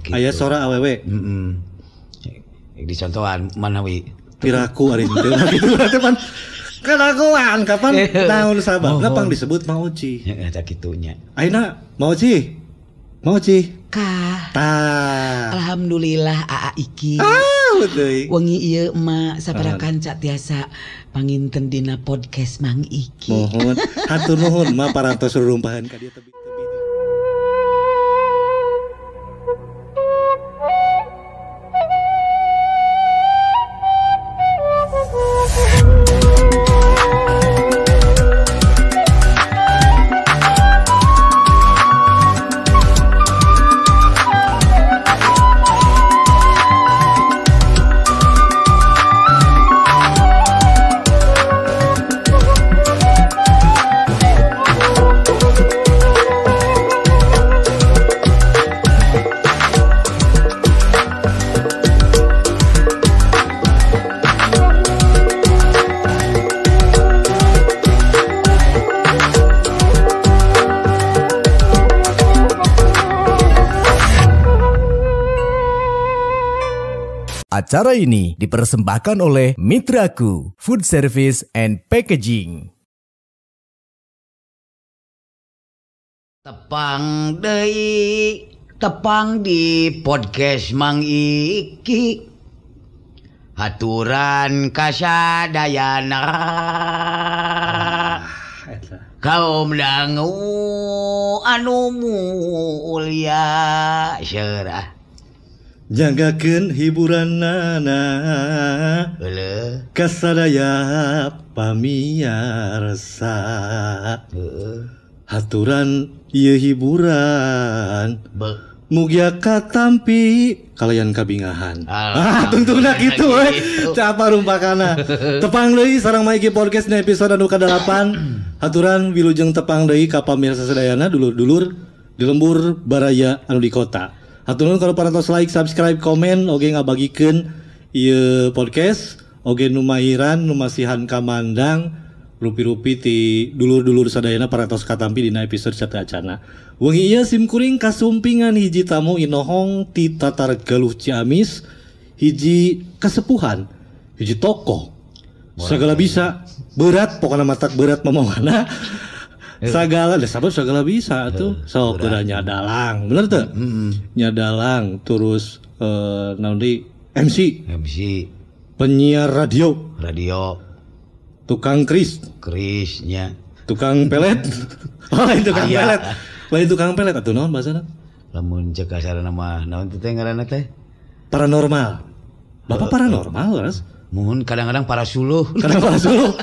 Gitu. Aya sora awewe. Heeh. Dicontohan manawi. Piraku ari teu kitu teh pan. Kalakuan kapan naon sababna pang disebut Mang Uci. Heeh, tah kitu nya. Ayeuna Mang Uci. Mang Uci. Kah. Tah. Alhamdulillah Aa Iki. Ah, deui. Wengi ieu emak sapara kanca tiasa panginten dina podcast Mang Iki. Mohon hatur nuhun ma parantos rurumpahan ka dieu tebih. Acara ini dipersembahkan oleh Mitraku Food Service and Packaging. Tepang deui, tepang di podcast Mang Iki. Haturan kasadayana. Kaum dangu anu mulia serah. Janggakeun hiburanana kasadaya pamiarsa. Haturan ieu hiburan mugia katampi kalayan kabingahan. Ah, tungtungna kitu we. Capa rumpakana. Tepang deui sareng Mang Iki Podcast na episode anu ka-8. Haturan wilujeng tepang deui ka pamirsa sadayana dulur-dulur di lembur baraya anu di kota. Hatur nuhun kalau parantos like, subscribe, komen, oge ngabagikeun ieu podcast, oge nu mahiran, nu masihan kamandang, rupi-rupi ti dulur-dulur sadayana parantos katampi dina episode sateuacana. Wengi ieu sim kuring kasumpingan hiji tamu inohong ti Tatar Galuh Ciamis, hiji kasepuhan, hiji tokoh. Segala bisa, berat pokona matak berat mamohana. Segala deh sabab segala bisa tuh. Sok udah nyadalang, bener tuh? Nyadalang terus naon deui MC, penyiar radio, tukang kris, krisnya, tukang pelet. Oh, lain tukang pelet. Lain tukang pelet atuh naon bahasana? Lamun cek kasarna mah naon teh ngaranna teh? Paranormal. Bapak paranormal, Ras? Mun kadang-kadang para suluh. Kadang para suluh.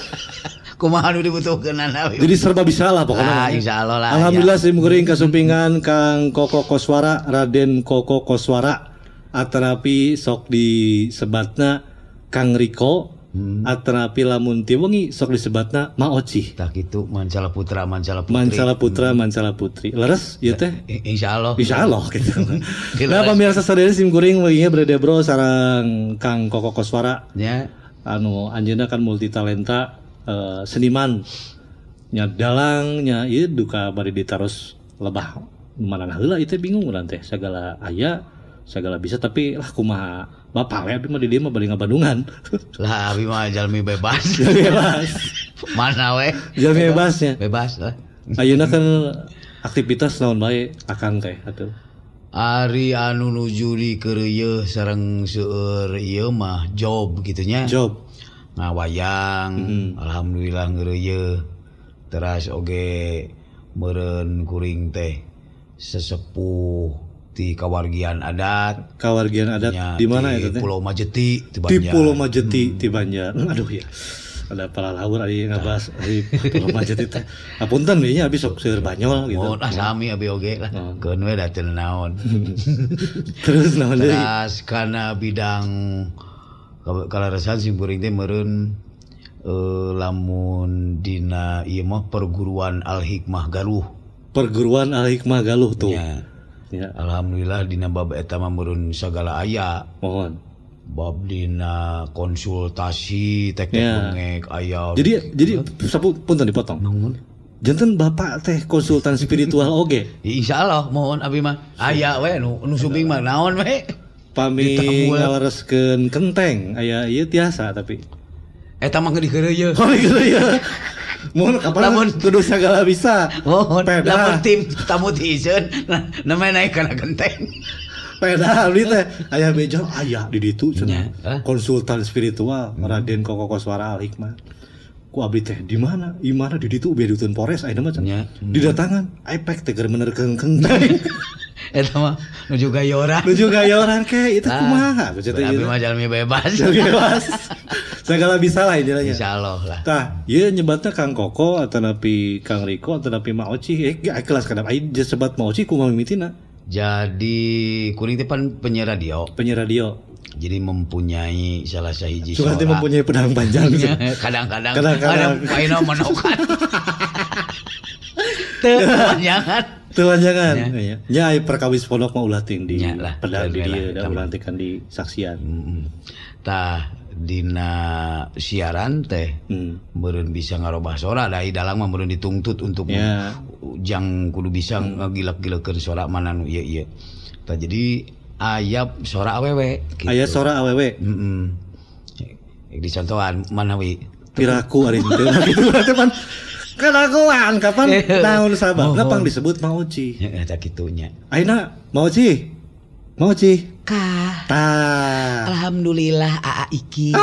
Kumaha nu dibutuhkeunana. Jadi serba bisa lah pokoknya. Ah, insyaallah lah. Alhamdulillah sim kuring kasumpingan Kang Koko Koswara, Raden Koko Koswara. Atanapi sok disebatna Kang Riko, atanapi lamun ti wengi sok disebatna Ma Oci. Tah kitu Mancala Putra, Mancala Putri. Mancala Putra, Mancala Putri. Leres ieu teh? Insyaallah. Insyaallah gitu. Nah, pamirsa sadaya sim kuring wengi berada bro sareng Kang Koko Koswara. Nya. Anu anjeunna kan multitalenta. Seniman nya dalang nya ieu duka bari ditaros lebah manana heula ieu teh bingung urang teh sagala aya sagala bisa tapi lah kumaha bapak we abi mah di dieu mah bari ngabandungan lah abi mah jalmi bebas. Bebas mana we jalmi bebasnya bebas lah ayeuna kan aktivitas naon bae akang teh atuh ari anu nuju di keureuyeeh sareng seueur ieu mah job kitu nya job ngawayang, alhamdulillah ngeureuyeeh. Teras oge meureun kuring teh sesepuh ti kawargian adat. Kawargian adat di mana eta teh? Pulau Majeti ti Banjar. Di Pulau Majeti ti Banjar. Aduh ya. Ada palalaur ari ngabahas di Pulau Majeti teh. Apunten we nya abi sok seueur banyol gitu. Mohon ah sami abi oge lah. Keun we da teu naon. Terus naon deui? Teras kana bidang kalaresan sim kuring teh meureun lamun dina ieu mah perguruan Al Hikmah Galuh. Perguruan Al Hikmah Galuh tuh. Ya. Ya. Alhamdulillah dina bab eta mah meureun sagala aya. Mohon. Bab dina konsultasi teknik ya. Bengek aya. Jadi sapu punten dipotong. Naon? Janten bapak teh konsultan spiritual oge. Insyaallah mohon abi mah. Aya we nu sumping mah naon we. Pami ngalereskeun kenteng aya ieu tiasa tapi. Eta mah dikeureuyeun. Oh dikeureuyeun. Mohon kapan kudu sagala bisa. Mohon lamun tim tamu tiiseun namanya naik kana kenteng. Peda abdi teh aya bejo aya di ditu cenah. Konsultan spiritual Raden Koko Koswara Al Hikmah. Ku abdi teh di mana? Imana di ditu Beduteun Polres ayeuna mah cenah. Didatangan ipek teh keur menerkeun kenteng. Eta mah nuju gayoran. Nuju gayoran ke itu kumaha? Abdi mah jalmi bebas. Bebas. Segala bisa lah intinya. Insyaallah lah. Tah, ieu nyebatna Kang Koko atanapi Kang Riko atanapi Ma Oci. Kelas kadap aya sebat Ma Oci kumaha mimitina? Jadi kuring teh pan penyiar radio. Penyiar radio. Jadi mempunyai salah sahiji suara. Suka mempunyai pedang panjang. Kadang-kadang ayeuna menokan. Teu panjangan. Teu panjangan. Nya aya perkawis pondok mah ulah ting di pedang di dieu da urang teh kan di saksian. Tah dina siaran teh meureun bisa ngarobah sora da dalang mah meureun dituntut untuk jang kudu bisa ngagilek-gilekeun sora mana nu ieu-ieu. Tah jadi aya sora awewe gitu. Aya sora awewe. Heeh. Dicontohan mana wi? Piraku ari teu kitu teh pan kalakuan kapan naon sababna pang disebut Ma Oci. Heeh tah kitu nya. Ayeuna Ma Oci. Ma Oci. Kah. Tah. Alhamdulillah Aa Iki.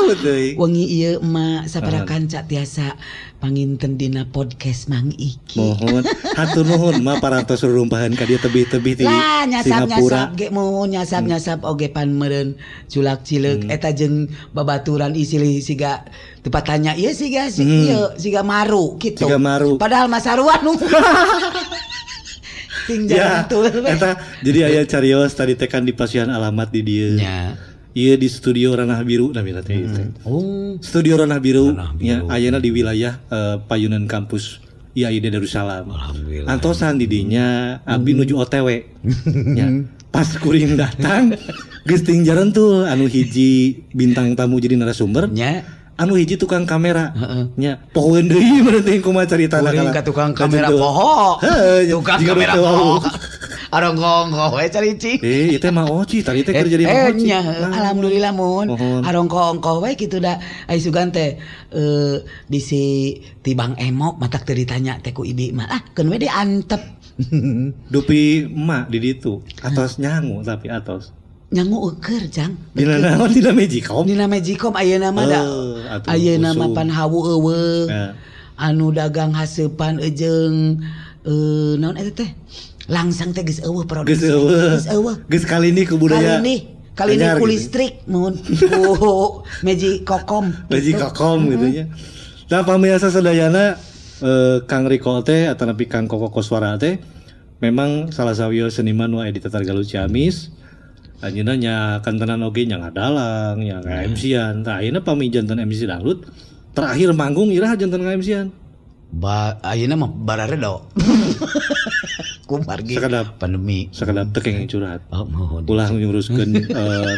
Betul. Wengi ieu emak sapara kanca tiasa panginten dina podcast Mang Iki. Mohon hatur nuhun mah parantos rumpahan ka dieu tebih-tebih ti Singapura. Nyasap-nyasap ge mohon nyasap-nyasap oge pan meureun culak cileuk eta jeung babaturan isilih siga teu patanya ieu siga ieu siga maru kitu. Siga maru. Padahal mah sarua nu. Ting ya, eta jadi aya carios tadi teh kan dipasihan alamat di dieu. Nya. Ieu di studio Ranah Biru namina teh. Oh. Studio Ranah Biru nya ayeuna di wilayah Payunan Kampus IAID Darussalam. Alhamdulillah. Antosan di dinya abdi nuju OTW. Nya. Pas kuring datang geus ting jarentul anu hiji bintang tamu jadi narasumber. Nya. Anu hiji tukang kamera. Nya pohoeun deui meureun teh kumaha caritana kuring ka tukang kamera poho. Tukang kamera poho. Arongkong we carici. Ieu teh Ma Oci tadi teh keur jadi Ma Oci. Nya alhamdulillah mun. Arongkong we kitu da ai sugan teh bisi ti Bang Emok matak teu ditanya teh ku ibi mah. Ah keun we diantep. Dupi emak di ditu atos nyangu tapi atos. Nyangu eueur jang. Dina naon dina Magicom? Dina Magicom ayeuna mah da. Ayeuna mah pan hawu eueuh. Anu dagang haseupan jeung naon eta teh? Langsang teh geus eueuh produksi. Geus eueuh. Geus kalini ku budaya. Kalini ku listrik mun ku Magicom. Magicom gitu nya. Nah pamirsa sadayana Kang Riko teh atanapi Kang Koko Koswara teh memang salah sawios seniman nu aya di Tatar Galuh Ciamis. Anjeunna nya kantenan oge nya ngadalang, nya nga-MC-an. Tah ayeuna pami janten MC dangdut, terakhir manggung iraha janten nga-MC-an. Ba ayeuna mah bararedo. Kumargi sakedap pandemi. Sakedap teu kenging curhat. Oh, mohon. Ulah nguruskeun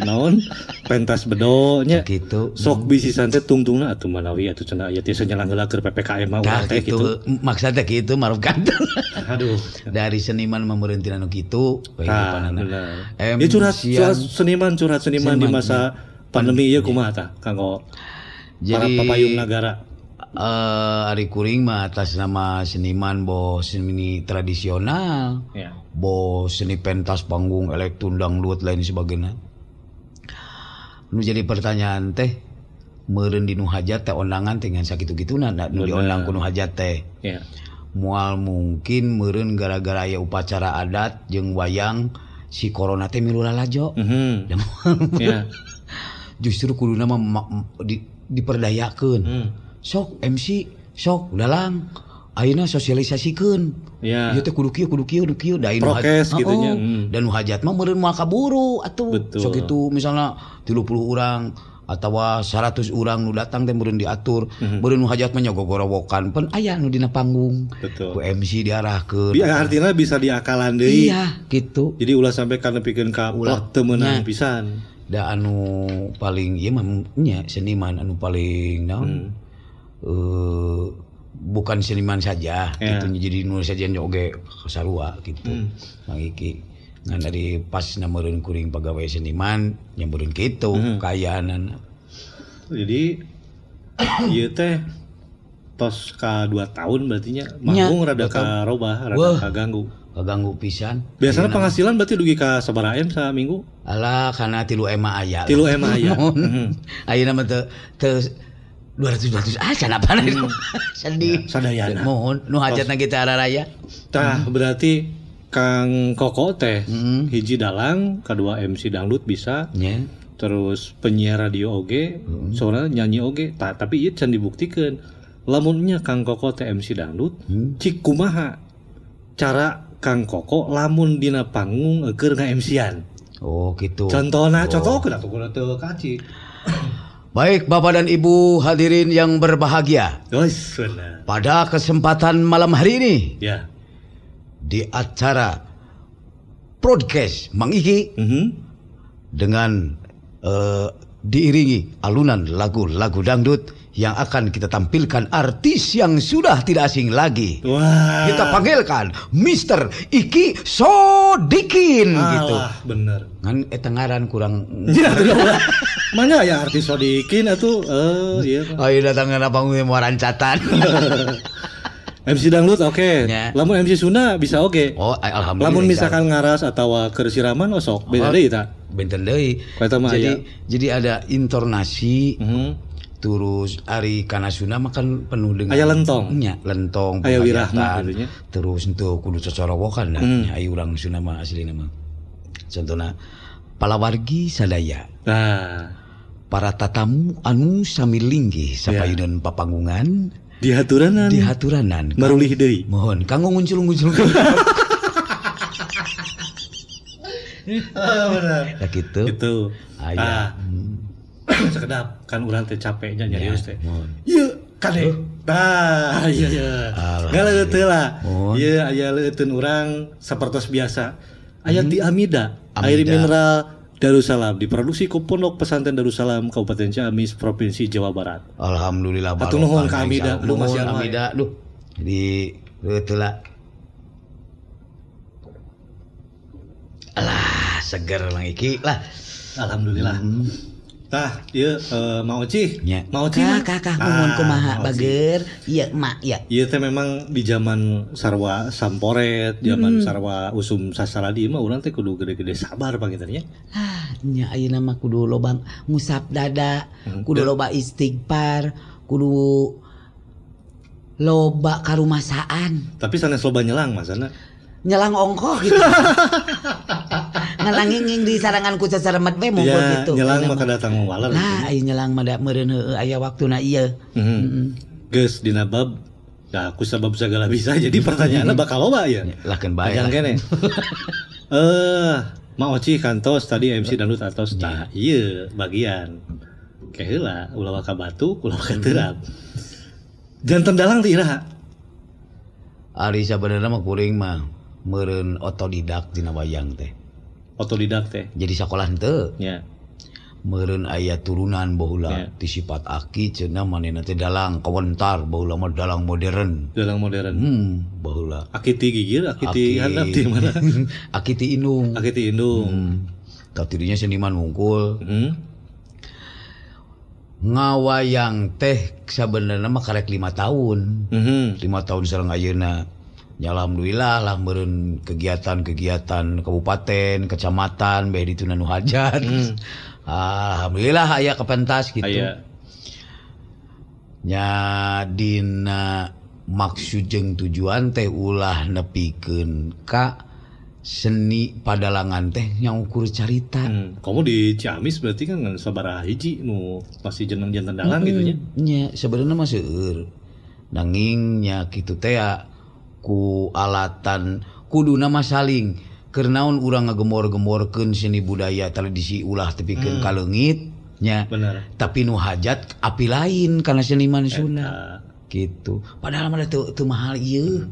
naon pentas bedo nya. Kitu. Sok bisi santet tungtungna atuh manawi atuh cenah aya tiasa nyelang heula keur PPKM mah urang teh kitu. Maksud teh kitu maruf kantor. Aduh. Dari seniman mah meureun tina nu kitu kehidupanana. Ya curhat seniman curhat seniman di masa pandemi ieu kumaha tah kanggo para papayung nagara. Ari kuring mah atas nama seniman boh seni tradisional, ya. Boh seni pentas panggung elektron dangdut lain sebagainya. Nu jadi pertanyaan teh meureun di nu hajat teh ondangan teh ngan sakitu-kituna nu diondang ku nu hajat teh. Ya. Moal mungkin meureun gara-gara aya upacara adat jeung wayang si corona teh milu lalajo. Ya. Justru kuduna mah diperdayakeun. Sok MC, sok dalang, ayeuna sosialisasikeun. Ya. Ieu teh kudu kieu kudu kieu kudu kieu da prokes kitu nya. Dan nu hajat mah meureun moal kaburu atuh. Sok itu misalna 30 urang atawa 100 urang nu datang teh meureun diatur. Meureun nu hajat mah nya gogorowokan pen aya nu dina panggung. Betul. Ku MC diarahkeun. Bi artina bisa diakalan deui. Iya, gitu. Jadi ulah sampai ka nepikeun ka plot teu meunang pisan. Da anu paling ieu mah nya seniman anu paling naon? Bukan seniman saja gitu jadi nu sajian oge sarua gitu. Mang Iki ngan dari pas meureun kuring pegawai seniman nya meureun kitu kaayaanana. Jadi ieu teh tos ka 2 tahun berarti nya manggung rada karobah, rada kaganggu. Kaganggu pisan. Biasanya penghasilan berarti dugi ka sabaraha M saminggu? Alah kana 3 M aya. 3 M aya. Ayeuna mah teu 200 ah apana itu. Sedih. Sadayana. Mohon nu hajatna kita araraya. Tah berarti Kang Koko teh hiji dalang, kedua MC dangdut bisa. Yeah. Terus penyiar radio oge, soalnya nyanyi oge. Tah tapi ieu can dibuktikeun. Lamunnya Kang Koko teh MC dangdut, cik kumaha cara Kang Koko lamun dina panggung keur nga-MC-an. Oh gitu. Contohna, contoh kudu atuh teu kaci. Baik Bapak dan Ibu hadirin yang berbahagia. Pada kesempatan malam hari ini ya. Di acara podcast Mang Iki dengan diiringi alunan lagu-lagu dangdut yang akan kita tampilkan artis yang sudah tidak asing lagi. Wah. Kita panggilkan Mr. Iki Sodikin. Alah, gitu. Bener. Ngan eta ngaran kurang. Ya, mana ya artis Sodikin atuh iya. Oh iya datang kana panggung moal rancatan. MC dangdut oke. Okay. Ya. Lamun MC Sunda bisa oke. Okay. Oh alhamdulillah. Lamun misalkan ngaras atau keur siraman osok beda deui ta. Benten deui. Jadi ada intonasi. Terus ari kana Sunda mah kan penuh dengan aya lentong. Nya, lentong, aya wirahma gitu nya. Terus henteu kudu cocorowokan nya aya urang Sunda mah aslina mah. Contohna palawargi sadaya. Nah, para tatamu anu sami linggih sapayunan papanggungan dihaturanan marulih deui. Mohon kanggo nguncul-nguncul. Ah benar. Ya gitu. Gitu. Aya. Sekedap kan urang teh capeknya nyarios teh. Ieu kade. Tah ieu ieu. Galeueut heula. Ieu aya leueutun urang sapertos biasa. Aya ti Amida, air mineral Darussalam diproduksi ku Pondok Pesantren Darussalam Kabupaten Ciamis Provinsi Jawa Barat. Alhamdulillah. Hatur nuhun ka Amida, lu masih Amida, duh. Di leueut heula. Alah, seger Mang Iki lah. Alhamdulillah. Tah, ieu Mang Oci. Mang Oci kakak nuhun kumaha bager. Ieu mak ya. Ieu teh memang di zaman sarwa samporet, zaman sarwa usum sasaradi mah urang teh kudu gede-gede sabar panginten nya. Ah, nya ayeuna mah kudu loba ngusap dada, kudu loba istighfar, kudu loba karumasaan. Tapi sanes loba nyelang masana. Nyelang ongkoh gitu. Ngalanginging di sarangan ku sasaremet we monggo gitu. Nyelang mah datang waler. Lah aya nyelang mah da meureun heueuh aya waktuna ieu. Geus dina bab da ku sabab sagala bisa jadi pertanyaanna bakal loba ya. Lah keun bae. Panjang kene. Mang Oci kantos tadi MC dangdut atos tah ieu bagian. Ke heula ulah waka batu, ulah waka terap. Janten dalang ti iraha? Ari sabenerna mah kuring mah meureun otodidak dina wayang teh. Otodidak teh. Jadi sakolah henteu. Nya. Meureun aya turunan baheula ti sifat aki cenah manehna teh dalang kawentar baheula mah dalang modern. Dalang modern. Baheula. Aki ti gigir, aki ti handap ti mana? Aki ti indung. Aki ti indung. Tah tidinya seniman wungkul. Ngawayang teh sabenerna mah karek 5 tahun. 5 tahun sareng ayeuna. Ya alhamdulillah lah meureun kegiatan-kegiatan kabupaten, kecamatan, bae ditu nu hajat. Alhamdulillah aya kepentas gitu. Aya. Nya dina maksud jeung tujuan teh ulah nepikeun ka seni padalangan teh nya ukur carita. Kamu di Ciamis berarti kan ngan sabaraha hiji nu pasti jeneng janten dalang gitu nya. Nya sebenarnya mah seueur. Nanging nya kitu teh ku alatan kuduna mah saling keur naon urang ngagemor-gemorkeun seni budaya tradisi ulah tepikeun ka leungit nya. Bener. Tapi nu hajat api lain kana seniman Sunda gitu. Padahal mah teu mahal ieu.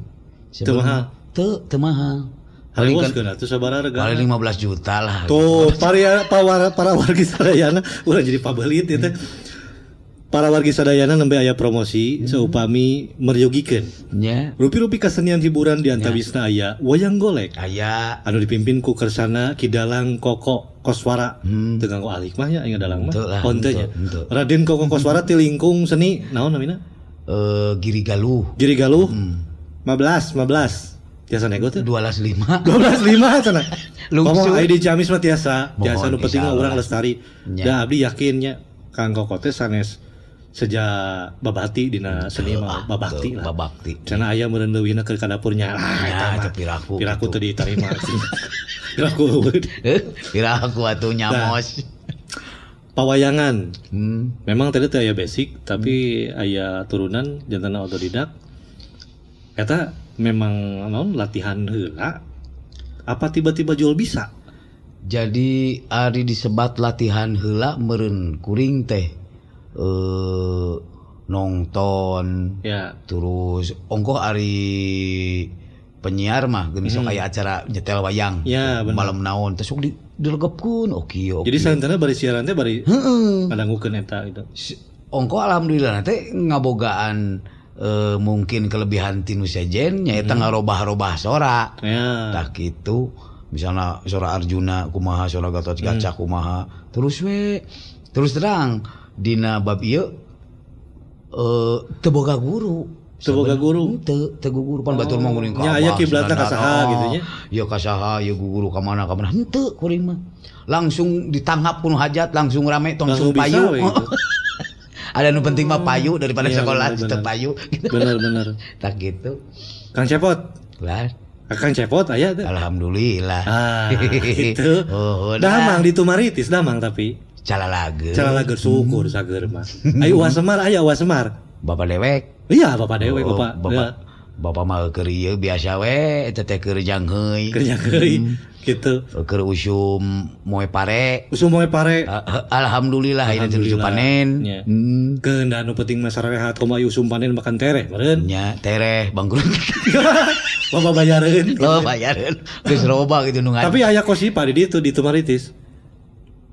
Teu mahal. Teu mahal. Paling kan atuh sabaraha rega? Paling 15 juta lah. Tuh, para wargi sadayana urang jadi pabelit ieu teh. Para wargi sadayana nembe aya promosi saupami meryogikeun. Nya. Rupi-rupi kesenian hiburan di antawisna aya wayang golek. Aya anu dipimpin ku Kersana Ki Dalang Koko Koswara. Teu nganggo alik mah nya aya dalang mah. Henteu nya. Raden Koko Koswara ti lingkung seni naon namina? Giri Galuh. Giri Galuh. 15 15. Tiasa nego teh? 12.5. 12.5 cenah. Komo aya di Ciamis mah tiasa. Tiasa nu penting mah urang lestari. Da abdi yakin nya Kang Koko teh sanes sejak babati dina seni mah babakti lah. Babakti. Cenah aya meureun leuwihna keur ka dapurnya. Ah eta mah piraku. Piraku teu diterima. Piraku. Piraku atuh nyamos. Pawayangan. Memang tadi teh aya basic tapi aya turunan janten otodidak. Eta memang naon latihan heula apa tiba-tiba jual bisa? Jadi ari disebat latihan heula meureun kuring teh nonton ya. Terus ongkoh ari penyiar mah geuning sok aya acara nyetel wayang ya, malam naon teh sok dilegepkeun oke. Jadi saentena bari siaran teh bari ngadangukeun eta gitu. Ongkoh alhamdulillah teh ngabogaan mungkin kelebihan tinu sejen nyaeta ngarobah-robah sora. Ya. Tah kitu misalna sora Arjuna kumaha sora Gatotkaca kumaha terus we terus terang dina bab ieu teu boga guru. Teu boga guru? Teu guru pan batur mah nguring ka abah. Nya aya kiblatna ka saha gitu nya. Ieu ka saha, ieu guru ka mana ka mana. Henteu kuring mah. Langsung ditangkap ku nu hajat, langsung rame, langsung payu. Gitu. Ada nu penting mah payu daripada ya, sekolah teu payu. Bener bener. Tah gitu. Kang Cepot. Lah. Kang Cepot aya teh. Alhamdulillah. Ah, gitu. Oh, damang di Tumaritis damang tapi. Calalager. Calalager syukur sager mah. Ayo Uwa Semar, aya Uwa Semar. Bapak dewek. Iya, bapak dewek, bapak. Bapak, ya. Bapak mah keur ieu biasa we eta teh keur jangheui. Keur jangheui gitu. Keur usum moe pare. Usum moe pare. Alhamdulillah ayeuna teh nuju panen. Ya. Keun da anu penting mah sarehat komo usum panen makan tereh meureun. Nya tereh bangkrut. Loba bayareun. Loba bayareun. Geus loba gitu nu. Tapi aya kosipa di ditu di Tumaritis.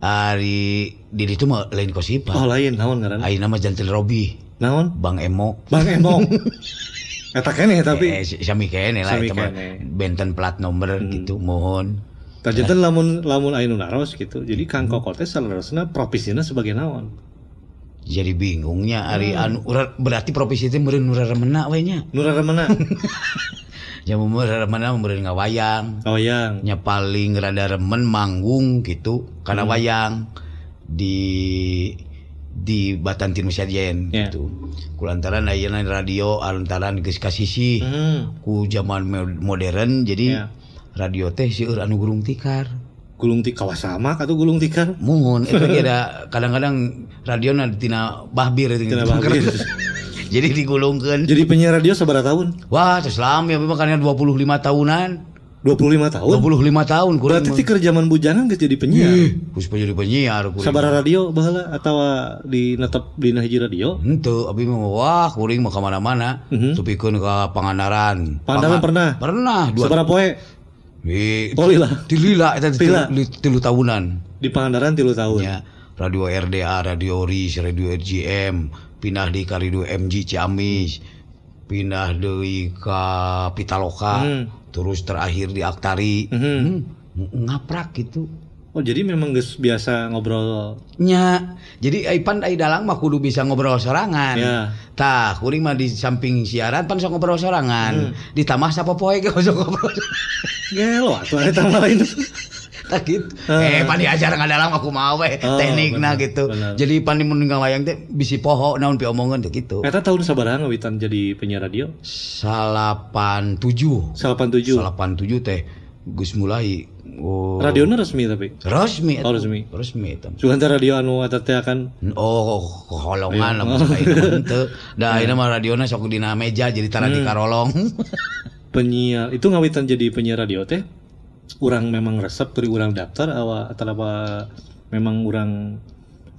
Ari di ditu mah lain kosipa. Oh lain, naon ngaranna? Ayeuna mah janten Robi. Naon? Bang Emok. Bang Emok. Eta keneh tapi sami keneh lah eta mah benten plat nomor gitu mohon. Tah janten lamun lamun aya nu naros gitu. Jadi Kang Koko teh saleresna profesina sebagai naon? Jadi bingungnya ari anu berarti profesi teh meureun nu raremena we nya. Nu raremena. Ya mun raremena meureun ngawayang. Ngawayang. Nya paling rada remen manggung gitu kana wayang di Batan Tinu Sajen gitu. Kulantaran ayeuna radio lantaran geus kasisih ku zaman modern jadi radio teh seueur anu gulung tikar. Gulung tikar kawasamak atau gulung tikar? Muhun eta ge da kadang-kadang radiona tina bahbir itu. Tina bahbir. Jadi digulungkeun. Jadi penyiar radio sabaraha tahun? Wah, terus lami abi mah kana 25 tahunan. 25 tahun? 25 tahun kurang. Berarti ti keur zaman bujangan geus jadi penyiar. Geus jadi penyiar kuring. Sabaraha radio baheula atawa di netep dina hiji radio? Henteu, abi mah wah kuring mah ka mana-mana. Tepikeun ka Pangandaran. Pangandaran pernah? Pernah. Sabaraha poe? Di Oh lila. Di lila eta 3 tahunan. Di Pangandaran 3 tahun. Ya, radio RDA, Radio RIS, Radio RGM, pindah di ka Radio MG Ciamis, pindah deui ka Pitaloka. Terus terakhir di Aktari. Ngaprak gitu. Oh jadi memang geus biasa ngobrol. Nya. Jadi pan ai dalang mah kudu bisa ngobrol sorangan. Ya. Tah kuring mah di samping siaran pan sok ngobrol sorangan. Ditambah sapopoe ge sok ngobrol. Gelo atuh eta mah lain. Tah kitu. Pan diajar ngadalang aku mah we teknikna gitu. Bener. Jadi pan mun ngawayang teh bisi poho naon piomongeun teh kitu. Eta tahun sabaraha ngawitan jadi penyiar radio? 87. 87. 87 teh geus mulai. Oh. Radiona resmi tapi? Resmi. Oh, resmi. Resmi eta. Sugan teh radio anu eta teh akan oh, kolongan lamun ayeuna mah henteu. Da ayeuna mah radiona sok dina meja jadi tara dikarolong. Penyiar itu ngawitan jadi penyiar radio teh urang memang resep turi urang daftar awa atau memang urang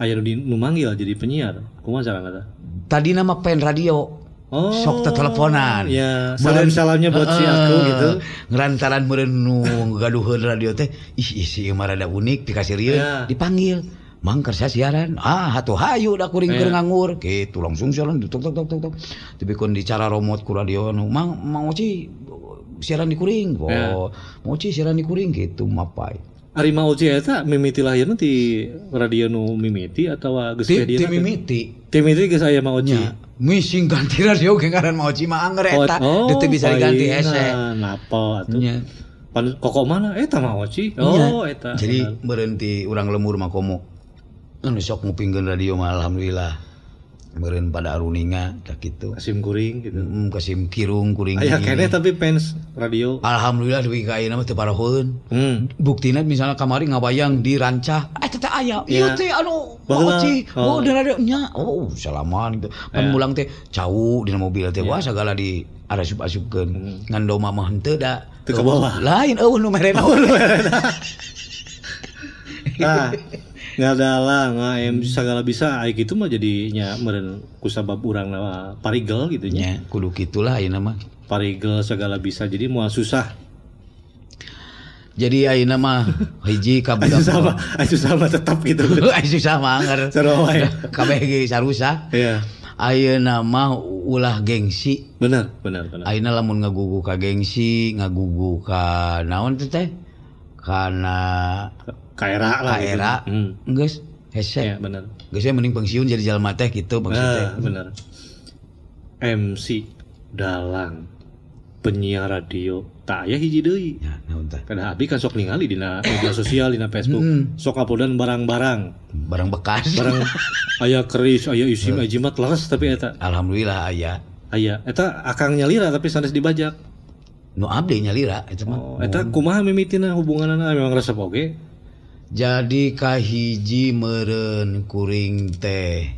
aya nu manggil jadi penyiar. Kumaha carana teh? Tadi nama pen radio. Oh, sok teteleponan. Ya, salam-salamnya buat si aku gitu. Ngerantaran meureun nu gaduheun radio teh, ih isi ieu mah rada unik dikasih rieu, ya. Dipanggil. Mang kersa siaran. Ah, hatuh hayu da kuring keur nganggur. Gitu langsung siaran tok tok tok tok tok. Tepikeun di cara romot ku radio anu, Mang Mang Oci siaran di kuring. Oh, Mang Oci siaran di kuring gitu mapai. Ari Mang Oci eta mimiti lahirna ti radio nu mimiti atawa geus ti mimiti. Ti mimiti geus aya Mang Oci. Mising ganti radio ge ngaran Mang Oci mah anger eta. Teu bisa diganti hese. Napa atuh. Pan koko mana eta Mang Oci? Oh, eta. Jadi berhenti urang lemur mah komo. Anu sok ngupingkeun radio mah alhamdulillah. Meureun pada aruninga tah kitu. Kasim kuring gitu. Kasim kirung kuring. Aya keneh tapi fans radio. Alhamdulillah dugi ka ayeuna mah teu parahoeun. Buktina misalnya kamari ngabayang di rancah, eta teh aya. Ieu teh anu Mang Oci. Oh, di radio nya. Oh, salaman gitu. Pan mulang teh cau dina mobil teh wah sagala di arasup-asupkeun. Ngan doma mah henteu da. Teu kabawa. Lain eueuh nu merena. Nah, ngadalang MC segala bisa ai kitu mah jadinya meureun kusabab urang mah parigel gitu nya. Kudu kitulah ayeuna mah. Parigel segala bisa jadi moal susah. Jadi ayeuna mah hiji ka budak. Ai susah mah tetap gitu. Ai susah mah anger. Sarua wae. Kabeh ge sarusah. Iya. Ayeuna mah ulah gengsi. Bener, bener, bener. Ayeuna lamun ngagugu ka gengsi, ngagugu ka naon teh teh? Kana kaera lah kaera gitu. Geus hese. Ya, bener. Geus mending pensiun jadi jalma teh gitu maksudnya. Bener. MC dalang penyiar radio tak aya hiji deui. Ya, naon tah? Kada abi kan sok ningali dina media sosial dina Facebook. Sok uploadan barang-barang, barang bekas. Barang aya keris, aya isim, aya jimat leres tapi eta. Alhamdulillah aya. Aya. Eta akang nyalira tapi sanes dibajak. Nu abdi nyalira eta mah. Oh, eta kumaha mimitina hubunganana memang resep oge? Jadi kahiji meureun kuring teh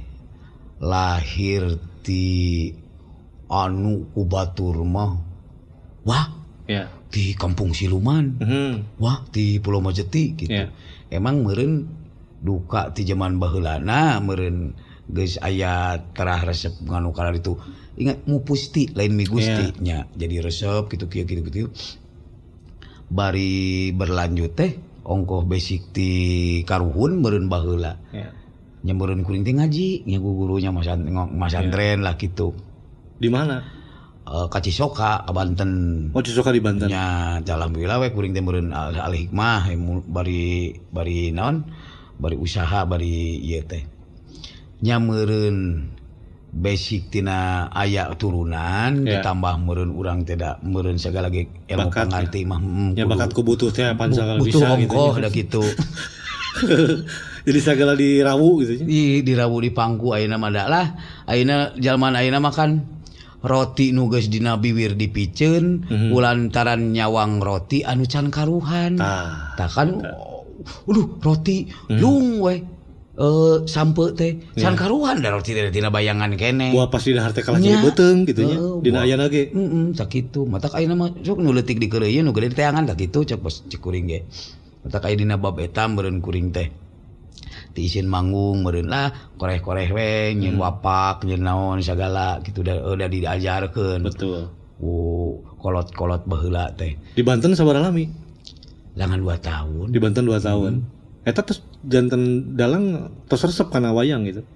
lahir ti anu ku batur mah wah ya. Di kampung Siluman, wah di Pulau Majeti gitu. Ya. Emang meureun duka ti zaman baheulana meureun geus aya terah resep nganu kana ditu. Ingat mupusti lain migusti nya. Jadi resep gitu kieu gitu gitu. Bari berlanjut teh ongkoh basic ti karuhun meureun baheula. Ya. Nya meureun kuring teh ngaji nya gurunya masantren lah gitu. Di mana? Ka Cisoka ka Banten. Oh, Cisoka di Banten. Nya alhamdulillah we kuring teh meureun al hikmah bari bari naon? Bari usaha bari ieu teh. Nya meureun basic tina aya turunan ditambah meureun urang teh da meureun sagala ge ilmu pangarti mah ya bakat ku butuh teh pan sagala bisa butuh ongkoh da kitu. Jadi sagala dirawu gitu nya. Dirawu di pangku ayeuna mah da lah. Ayeuna jalman ayeuna mah kan roti nu geus dina biwir dipiceun kulantaran nyawang roti anu can karuhan. Tah kan aduh roti lung we sampe teh can karuhan da roti teh dina bayangan kene. Wah pasti dahar teh kalah jadi beuteung kitu nya. Dina ayana ge. Heeh, sakitu. Matak ayeuna mah sok nu leutik dikeureuyeun nu gede teangan tah kitu cek bos cek kuring ge. Matak aya dina bab eta meureun kuring teh. Tiisin manggung meureun lah koreh-koreh we nyeun wapak nyeun naon sagala kitu da diajarkeun. Betul. Kolot-kolot baheula teh. Di Banten sabaraha lami? Langan 2 tahun. Di Banten 2 tahun. Eta terus janten dalang tos resep kana wayang gitu.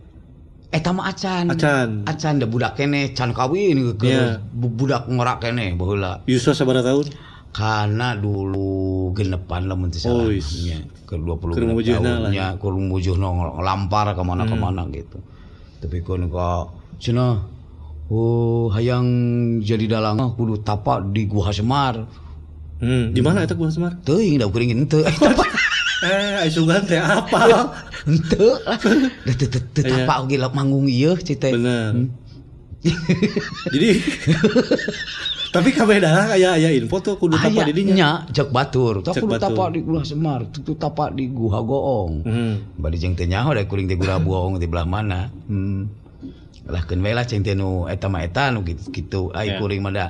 Eta mah acan. Acan. Acan da budak keneh can kawin ke budak ngorak keneh baheula. Yuswa sabaraha tahun? Karena dulu genepan lamun teu salah nya ke 20 tahun nya keur mujuhna ngelampar ka mana-mana gitu. Tapi kun ka cenah oh hayang jadi dalang kudu tapa di Gua Semar. Di mana eta Gua Semar? Teuing da kuring henteu. Ai sugan teh apa? Henteu lah. Da teu tapa oge manggung ieu cita. Bener. Jadi tapi kabeh dalang aya info tuh kudu tapa di dinya. Nya cek batur. Tah kudu tapa di Gua Semar, kudu tapa di Gua Goong. Bari jeung teu nyaho da kuring teh Gua Goong di belah mana. Lah keun we lah cing teh nu eta mah eta nu kitu. Ai kuring mah da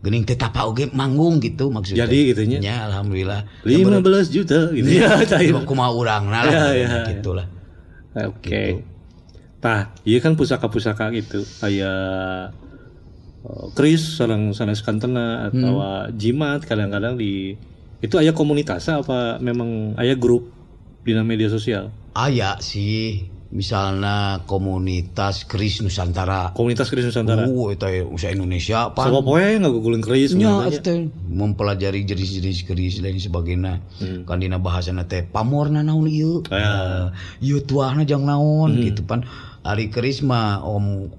geuning teu tapa oge manggung gitu maksudnya. Jadi gitu nya. Nya alhamdulillah. 15 juta gitu ya. Kumaha urangna lah gitulah. Oke. Tah, ieu kan pusaka-pusaka gitu. Aya keris sareng sanes kantena atawa jimat kadang-kadang di itu aya komunitas apa memang aya grup dina media sosial? Aya sih misalnya komunitas keris Nusantara. Komunitas keris Nusantara. Eta usaha Indonesia pan. Sabab poe ngaguguleun keris nya teh mempelajari jenis-jenis keris lain sebagainya. Kan dina bahasana teh pamorna naon ieu. Ieu tuahna jang naon gitu pan. Ari keris mah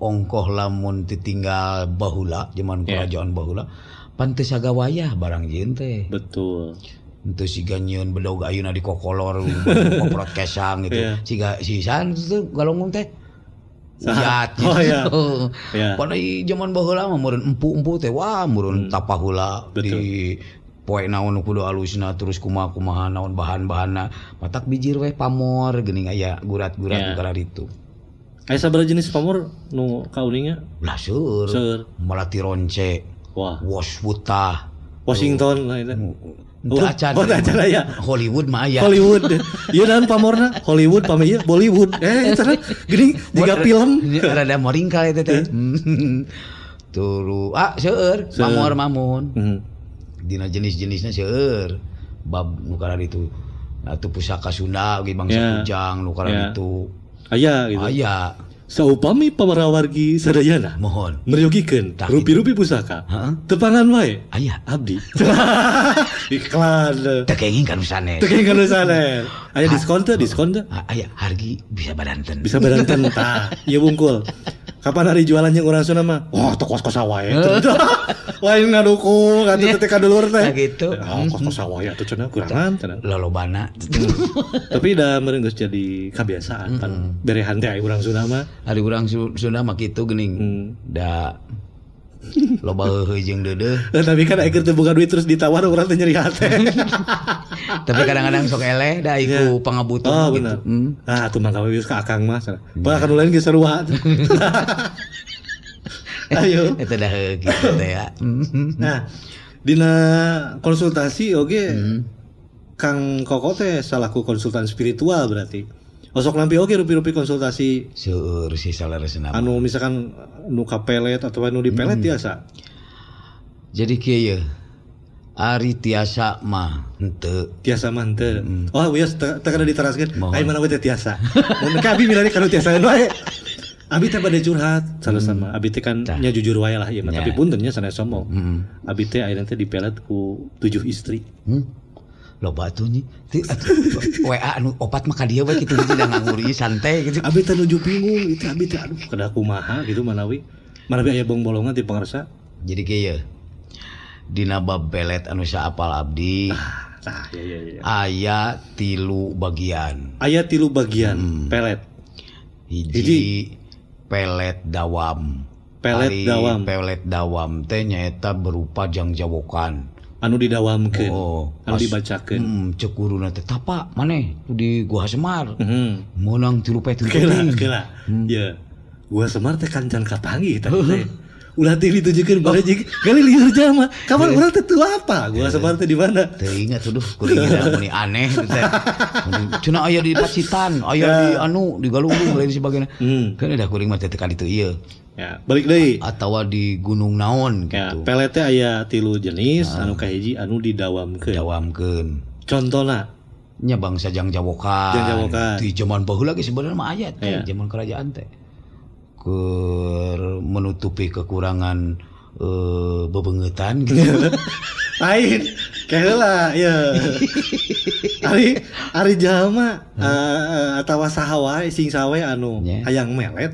ongkoh lamun ditinggal baheula zaman kerajaan baheula pan teu sagawayah barang jieun teh. Betul. Itu siga nyieun bedog ayeuna di kokolor koprot kesang gitu. Siga sisan itu galonggong teh. Uyat gitu. Oh iya. Yeah. Pada zaman baheula mah meureun empu-empu teh wah meureun tapaheula di poe naon kudu alusna terus kumaha-kumaha naon bahan-bahanna. Matak bijir weh pamor geuning aya gurat-gurat ukara ditu. Aya sabaraha jenis pamor nu kauninga? Lah seueur. Melati ronce. Wah. Woswutah. Washington lah itu. Acan. Oh, acan aya. Hollywood mah aya. Hollywood. Ieu naon pamorna? Hollywood pamor ieu Bollywood. Cenah geuning jiga film. Rada moringkal eta teh. Turu seueur pamor mamun. Dina jenis-jenisna seueur. Bab nu kararitu. Atuh pusaka Sunda oge bangsa Kujang nu kararitu. Aya gitu. Aya. Saupami pamarawargi sadayana mohon meryogikeun rupi-rupi pusaka. Tepangan wae. Aya abdi. Iklan. Teu kenging ka nu sanes. Teu kenging ka nu sanes. Aya diskon teu? Diskon teu? Aya hargi bisa badanten. Bisa badanten tah. Ieu bungkul. Kapan hari jualan jeung urang Sunda mah? Wah, teu kos-kos wae. Lain ngadukung atuh teh ka dulur teh. Nah gitu. Ah, kos-kos wae atuh cenah kurangan cenah. Lolobana. Tapi da meureun geus jadi kabiasaan pan berehan teh aya urang Sunda mah. Ari urang Sunda mah kitu geuning. Da loba heuheuy jeung deudeuh. Tapi kan akhir teu boga duit terus ditawar urang teh nyeri hate. Tapi kadang-kadang sok eleh da iku pangabutuh gitu. Ah, atuh mangga we geus ka akang mah. Bahkan nu lain geus sarua. Ayo. Eta dah gitu teh ya. Nah, dina konsultasi oge Kang Koko teh salaku konsultan spiritual berarti. Osok nampi oge rupi-rupi konsultasi seueur sih saleresna. Anu misalkan nu kapelet atau nu dipelet tiasa. Jadi kieu ye. Ari tiasa mah henteu. Tiasa mah henteu. Oh, wios teu kada diteraskeun. Ai mana we teh tiasa. Mun ka abi milari kanu tiasa wae. Abi teh bade curhat sama abi teh kan nya jujur wae lah ieu mah tapi punten nya sanes sombong. Abi teh ayeuna teh dipelet ku 7 istri. Loba atuh nyi. WA anu opat mah ka dieu we kitu hiji da nganggur ieu santai gitu. Abi teh nuju bingung itu abi teh aduh kada kumaha gitu manawi. Manawi aya bong-bolongan ti pangarsa. Jadi kieu dina bab pelet anu saapal abdi. Tah ya. Aya 3 bagian. Aya 3 bagian pelet. Hiji pelet dawam. Pelet dawam. Pelet dawam teh nyaeta berupa jangjawokan. Anu didawamkeun. Anu dibacakeun. Cek guruna teh tapa maneh di Gua Semar. Meunang 3 peting. Kela. Ya. Gua Semar teh kancan kapanggih teh. Ulah teh ditujukeun bare jeung kali lieur jalma. Kapan urang teh teu apa? Gua Semar teh di mana? Teu ingat aduh kuring meni aneh teh. Cenah aya di Pacitan, aya di anu di Galunggung lain sebagainya. Kan da kuring mah teh teu kaditu ieu. Ya, balik deui. Atawa di Gunung Naon gitu. Ya, pelet teh aya 3 jenis, anu kahiji anu didawamkeun. Dawamkeun. Contona nya bangsa jangjawokan. Jangjawokan. Di zaman baheula ge sebenarnya mah aya teh, zaman kerajaan teh. Keur menutupi kekurangan bebengetan gitu. Lain, keheula ya. Ari jalma atawa saha wae sing saha wae anu hayang melet.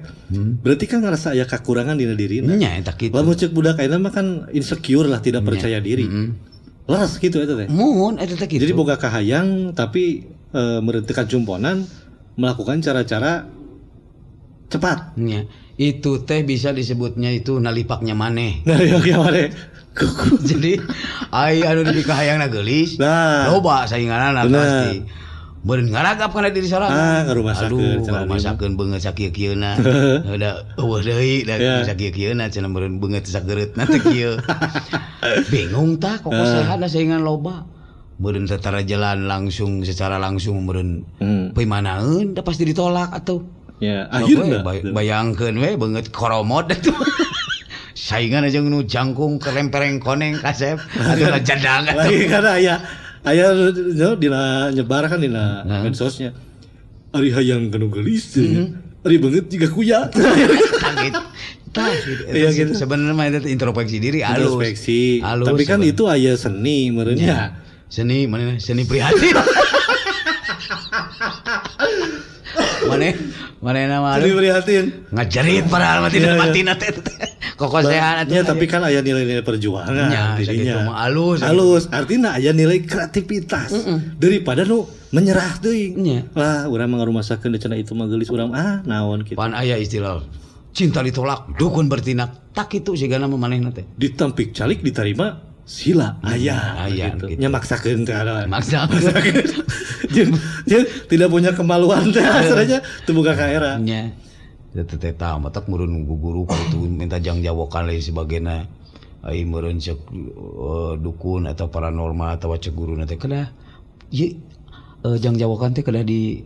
Berarti kan ngerasa aya kakurangan dina dirina. Nya eta kitu. Lamun ceuk budak ayeuna mah kan insecure lah, tidak percaya diri. Leres kitu eta teh. Muhun eta teh kitu. Jadi boga kahayang tapi meureun jumponan melakukan cara-cara cepat. Nya. Itu teh bisa disebutnya itu nalipaknya maneh. Nalipaknya maneh. Jadi ai anu dipikahayangna geulis. Nah. Loba sainganana pasti. Meureun ngaragap kana diri sorangan. Ah, ngarumasakeun. Aduh, ngarumasakeun beungeut sakieu-kieuna. Da eueuh deui da sakieu-kieuna cenah meureun beungeut sagereutna teh kieu. Bingung tah kok sehat da saingan loba. Meureun secara jalan langsung secara langsung meureun peumanaeun da pasti ditolak atuh. Ya, akhirnya bayangkeun we beungeut koromot atuh. Saingan aja nu jangkung kerempereng koneng kasep atuh jadang atuh. Lagi kana aya dina nyebar kan dina medsosnya. Ari hayang kanu geulis ari beungeut jiga kuya. Tah gitu. Iya gitu. Sebenarnya mah itu introspeksi diri alus. Introspeksi. Alus, tapi kan itu aya seni meureun nya. Seni mana seni prihatin. Mana nama seni prihatin. Ngajarit padahal mah tidak mati teh. Kokosehan atuh. Ya, tapi kan aya nilai-nilai perjuangan ya, dirinya. Alus. Alus, artinya aya nilai kreativitas daripada nu menyerah teuing. Lah, urang mah ngarumasakeun cenah itu mah geulis urang ah naon kitu. Pan aya istilah cinta ditolak, dukun bertindak. Tak kitu sigana mah manehna teh. Ditampik calik diterima sila aya gitu. Nya maksakeun teh ada. Maksakeun. Jeung tidak punya kemaluan teh asalnya teu boga ka era. Nya. Teh tah matak meureun guru kitu minta jangjawokan lain sebagainya. Ai meureun cek dukun atau paranormal atau cek guruna teh kedah ieu jangjawokan teh kedah di